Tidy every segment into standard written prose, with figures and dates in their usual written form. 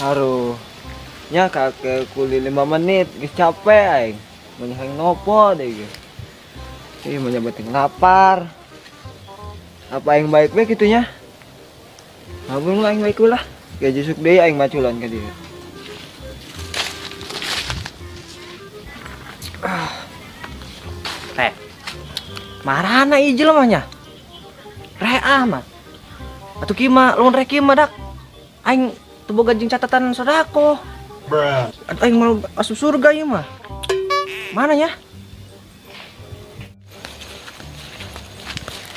Haruh nya kakek kuli 5 menit geus capek aing. Mun hayang nopo deui ge. Ih mun penting lapar. Apa aing baik we kitu nya? Ngabung lah aing baik lah. Ge jusuk deui aing maculan ka dieu. Eh. Marana ieu jelema nya? Reah mah. Atuh kieu mah lamun rek kieu mah dak. Aing teu boga jeung catatan sedekah. Bruh. Atuh aing mau asup surga ieu mah. Mana ya?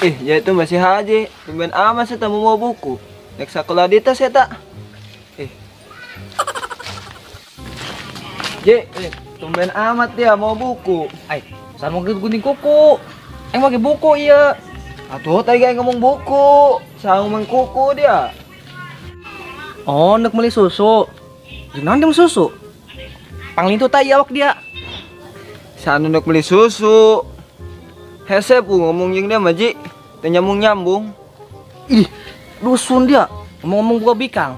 Ih, ya itu masih haji. Tumben amat saya mau buku. Nek sekolah di tas ya tak? Ih. Je, tumben amat dia mau buku. Ai, san mau gunting kuku. Aing make buku ieu. Atuh tadi aing ngomong buku. Sang ngomong kuku dia. Oh, nek meuli susu. Jeung naon dia susu? Panglintu tah ieu awak dia. Sanu nek meuli susu. Hese pu ngomong jeung dia mah ji, teu nyambung-nyambung. Ih, dusun dia ngomong-ngomong buka bikang.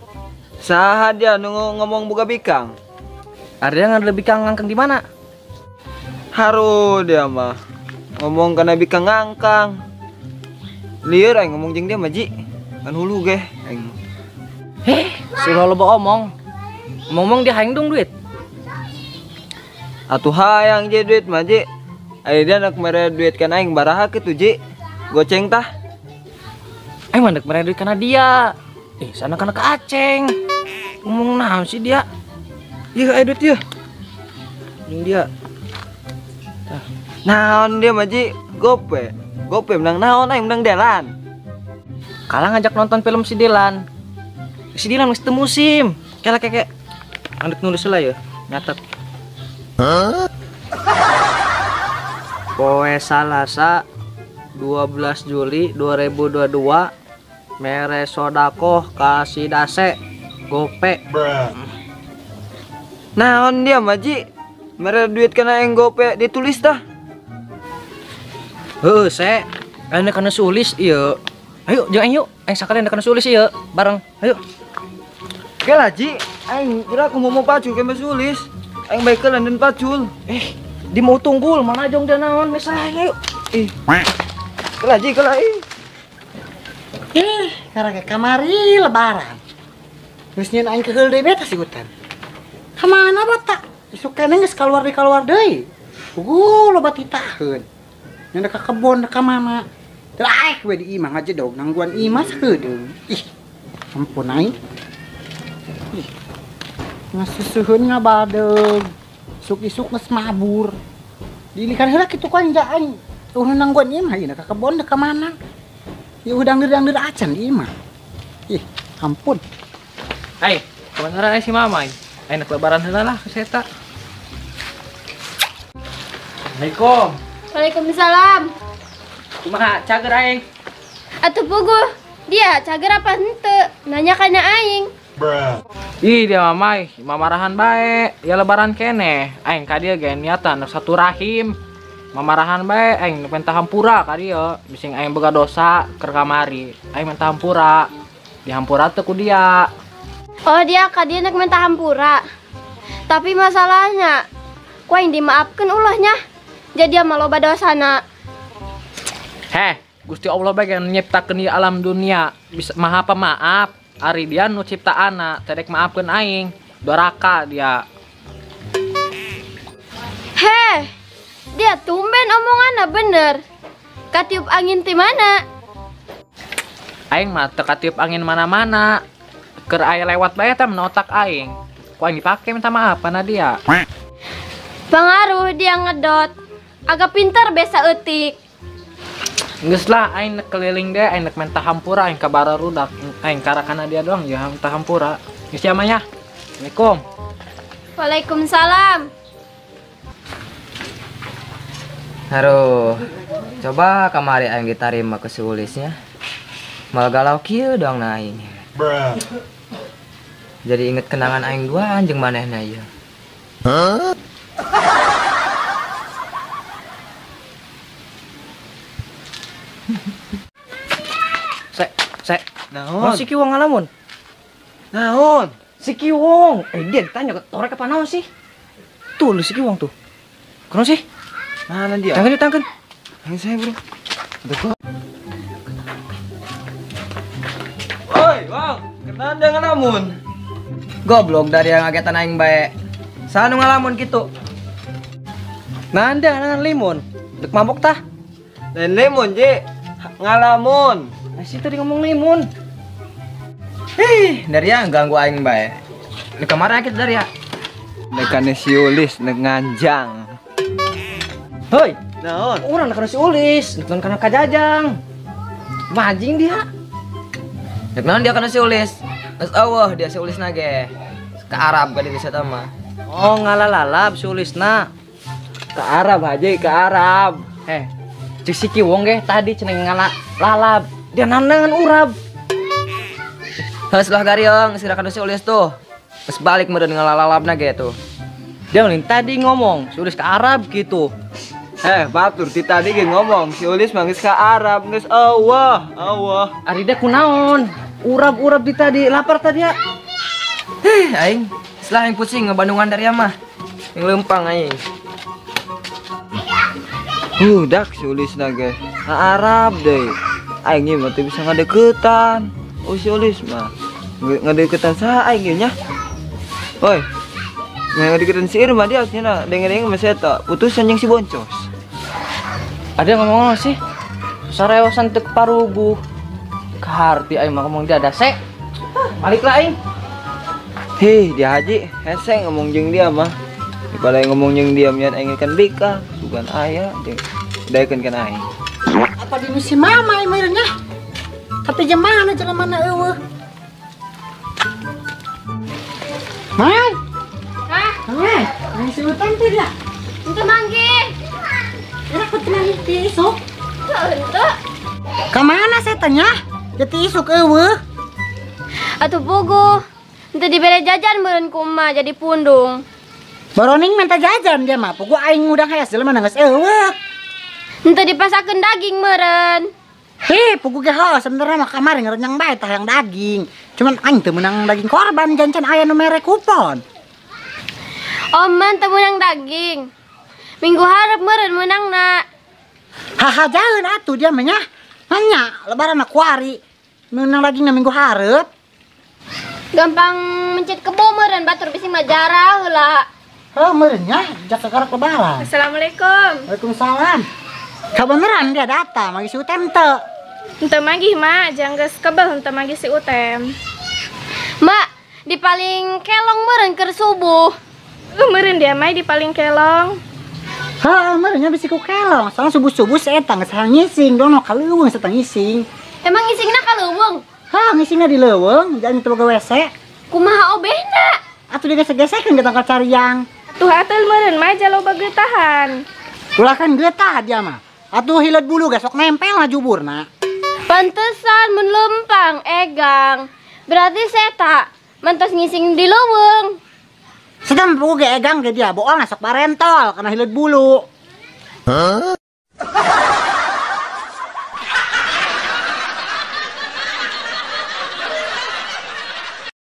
Saha dia nu ngomong buka bikang? Ada yang ada bikang ngangkang di mana? Haru dia mah ngomong kana bikang ngangkang. Lieur aing ngomong jeung dia mah ji. Kan hulu ge aing. Heh, suruh loba omong. Ngomong dia hayang dong duit. Atuh hayang je duit mah ji. Ayo dia nak mere duit kan aing baraha kitu ji. Goceng tah. Aing mah nak mere duit kana dia. Sana kana ka Aceng. Ngomong naon sih dia? Ieu aya duit ieu. Jeung dia. Tah. Naon dia mah ji? Gope. Gope menang naon aing menang Delan. Kalah ngajak nonton film si Delan. Si Delan geus teu musim. Kela keke. Andek nulis lah ya, nyatet. Huh? Poe Salasa 12 Juli 2022 mere sodakoh kasih dase gope. Naon dia mah ji? Mere duit kana aing gope ditulis tah. Heuh, se. Aing kana sulis ieu. Ayo jeung aing yuk, aing sakalian kana sulis ieu bareng. Ayo. Oke lah ji, aing kira aku mau pacul ke sulis. Aing baik ke London pacul. Di mau tunggul mana jong dia naon mesah ayo. Ih. Kelah ji, kelah ih. Ih, karena kamari lebaran. Geus nyeun aing keheul deui beta si hutan. Ka mana bata? Isuk keneh geus kaluar deui kaluar deui. Loba titaheun. Nyeun ka kebon ka mana? Teu aek we di imah ngajedog nangguan imah sakedeung. Ih. Ampun aing. Ih. Ngasusuheun ngabadeug. Isuk-isuk geus mabur. Diilikan heula kitu ku aing aing. Eueuh nangguan imah ieu ka kebon ka mana? Ya udah dangdir acan di imah. Ih, ampun. Hai, kebenaran si mama. Aing nak lebaran heula lah ke seta. Assalamualaikum. Waalaikumsalam. Kumaha cager aing? Atuh puguh. Dia cager apa henteu? Nanya kana aing. Bruh. Ih dia mamai, mamarahan bae. Ya lebaran keneh. Aing ka dieu ge niatan satu rahim. Mamarahan bae aing minta hampura ka dieu. Bising aing boga dosa keur kamari. Aing minta hampura. Dihampura teu ku dia. Oh dia ka dieu nek minta hampura. Tapi masalahnya ku aing dimaafkeun ulahnya. Jadi mah loba dosana. Heh, Gusti Allah bae yang nyiptakeun ieu alam dunia, bisa maha pemaaf. Ari dia nu ciptaana, tedek maafkeun aing. Doraka dia. Heh, dia tumben omonganna bener. Katiup angin ti mana? Aing mah teu katiup angin mana-mana. Keur aya lewat bae eta mah otak aing. Ku aing dipake minta maaf kana dia. Pengaruh dia ngedot. Agak pintar besa eutik. Geus lah aing nek keliling deh, aing nek minta hampura aing ka bararudak, aing karakana dia doang ya minta hampura. Geus ya mah nya. Assalamualaikum. Waalaikumsalam. Aduh, coba kamari aing ditarima ke sulisnya. Mal galau kieu dong na aing. Bruh. Jadi inget kenangan aing duaan jeung manehna ieu. Huh? Se, se. Naon? Si Kiwong ngalamun. Naon? Si Kiwong. Dia ditanya torek apa naon sih? Tuh lu si Kiwong tuh. Kunaon sih? Mana dia? Tangkeun, tangkeun. Tangan saya, bro. Aduh. Oi, Bang. Kenaon dia ngalamun? Goblok dari yang ngagetan aing bae. Saha nu ngalamun kitu? Nanda nangan limun. Dek mabok tah? Lain limun, Ji. Ngalamun. Nah, si tadi ngomong limun. Hih, dari yang ganggu aing bae. Di kamar kita dari ya. Nekane si Ulis nek nganjang. Hoi, naon? Urang nekane si Ulis, nek kana kajajang. Majing dia. Nek naon dia kana si Ulis? Geus eueuh dia si Ulis na ge. Ke Arab ka dieu eta mah. Oh, ngalalalab si Ulisna. Ke Arab aja, ke Arab. Cek si Kiwong ge tadi cenah ngala lalab. Dia nandangan urab. Geus lah garieng, sira kana si Ulis tuh. Geus balik meureun ngalalalabna ge tuh. Dia ulin tadi ngomong si Ulis ke Arab gitu. Batur ti tadi ge ngomong si Ulis mah geus ka Arab, geus eueuh, eueuh. Ari dia kunaon? Urab-urab di tadi, lapar tadi ya. Heh, aing. Setelah aing pusing ngebandungan dari mah. Yang lempang aing. Dak si Ulis na ge. Ka Arab deui. Aing ieu mah teu bisa ngadeukeutan. Oh si Ulis mah ngadeukeutan saha aing ieu nya? Oi. Ngadeukeutan si Irma dia cenah denge-denge mah eta putusan jeung si Boncos. Ada yang ngomong sih? Sarewasan teu paruguh. Kaharti aing mah ngomong dia ada se. Baliklah aing. Hih, dia haji hese ngomong jeung dia mah. Daripada ngomong jeung dia mian aing kan bika, bukan aya jeung daekeun kan aing. Apa di misi mama ieu nya? Tapi jam mana jalan mana eueuh? Mai. Hah? Mai, misi hutan teh dia. Henteu manggih. Enak tenang ti isuk. Henteu. Ka mana setannya? Jadi isuk eueuh. Atuh puguh. Henteu dibere jajan meureun ku emak jadi pundung. Baroning minta jajan dia mah, puguh aing ngudang hayas jelema geus eueuh. Henteu dipasakeun daging meureun. Hei, puguh ge heuh sebenarnya mah kamari ngerenyang bae tah yang daging. Cuman aing teu meunang daging korban jancan aya nu mere kupon. Oman teu meunang daging. Minggu hareup meureun meunangna. Haha jaeun atuh dia mah nya. Nanya lebaran mah kuari. Meunang dagingna minggu hareup. Gampang mencet kebo meureun batur bisi mah jarah heula. Heuh meureun nya jak kakarek lebaran. Assalamualaikum. Waalaikumsalam. Kabeneran dia datang magi si Utem teu. Henteu manggih mak, jang geus kebel henteu manggih si Utem. Mak, di paling kelong meureun keur subuh. Meureun dia mah di paling kelong. Heuh, meureun nya bisi ku kelong. Soalnya subuh-subuh si eta geus hayang ngising, dono ka leuweung eta ngising. Emang ngisingna ka leuweung? Heuh, ngisingna di leuweung, jangan teu boga WC. Kumaha obehna? Atuh digesek-gesekeun ke tangkal cariang. Atuh ateul meureun mah jaloba geutahan. Ulah kan geutah dia mah. Atuh hileud bulu ge sok nempel na juburna. Pantesan mun lempang egang. Berarti seta mantos ngising di leuweung. Sedang puguh ge egang ge dia bohong sok barentol karena hileud bulu. Huh?